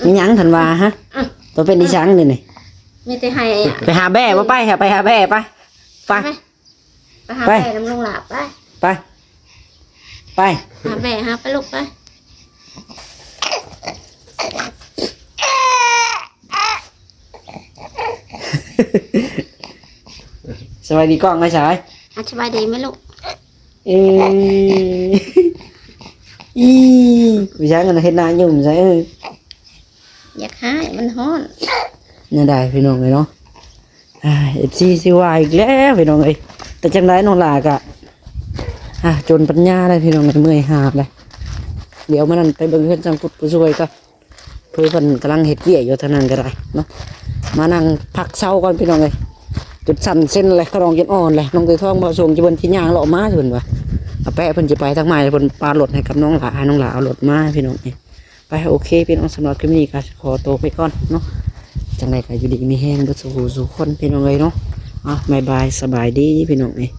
ມີຫຍັງທ່ານວ່າ ຮະ ໂຕເປັນອີຫຍັງນີ້ນີ້ ມີແຕ່ໃຫ້ ໄປຫາແບ້ບໍ່ ໄປຫາ ໄປຫາແບ້ໄປ ໄປ ໄປ ໄປຫາ ໄປ ແບ້ນຳນ້ອງຫຼ້າ ໄປ ໄປ ໄປ ຫາແບ້ຫາ ໄປລູກ ໄປ. ສະບາຍດີກ້ອງໄອ້ສາຍ ອ່ະ ສະບາຍດີແມ່ລູກ ເອີ ອີ ຜູ້ຊາຍນັ້ນເຮັດໜ້າຫຍຸ້ງໃສ່ ເອີ ຢາກຮ້າຍ ມັນຮ້ອນ ແນວໃດພີ່ນ້ອງເອີຍເນາະ ອ່າ ເອັຟຊີຊິວ່າອີກແລ້ວພີ່ນ້ອງເອີຍ ແຕ່ຈັ່ງໃດນ້ອງຫຼ້າກະ ອ່າ ຈົນປັນຍາແລ້ວພີ່ນ້ອງເອີຍ ເມື່ອຍຫາບແລ້ວ ດຽວມານັ້ນໄປເບິ່ງເຮືອນຊ່າງພຸດຜູ້ຊ່ວຍກ່ອນ ເພິ່ນກຳລັງເຮັດວຽກຢູ່ທາງນັ້ນກໍໄດ້ເນາະ ມານັ່ງພັກເຊົາກ່ອນພີ່ນ້ອງເອີຍ ຈົນສັ່ນເຊັນແລ້ວ ຂະດອງຈົນອ່ອນແລ້ວ ນ້ອງເຕີທອງ ບ່າວສົງ ເພິ່ນຊິຍ່າງເລາະມາ ເພິ່ນວ່າ ອາແປະເພິ່ນຊິໄປທາງໃໝ່ ເພິ່ນປາລົດໃຫ້ກັບນ້ອງຫຼ້າ ໃຫ້ນ້ອງຫຼ້າເອົາລົດມາພີ່ນ້ອງເອີຍ ໄປ ໂອເຄພີ່ນ້ອງ ສຳລັບຄລິບນີ້ກໍຂໍໂຕໄປກ່ອນເນາະ ຈັ່ງໃດກໍຢູ່ດີມີແຮງເບິດສູ່ຜູ້ສູ່ຄົນພີ່ນ້ອງເອີຍເນາະ ອ່າ ບາຍບາຍ ສະບາຍດີພີ່ນ້ອງເອີຍ.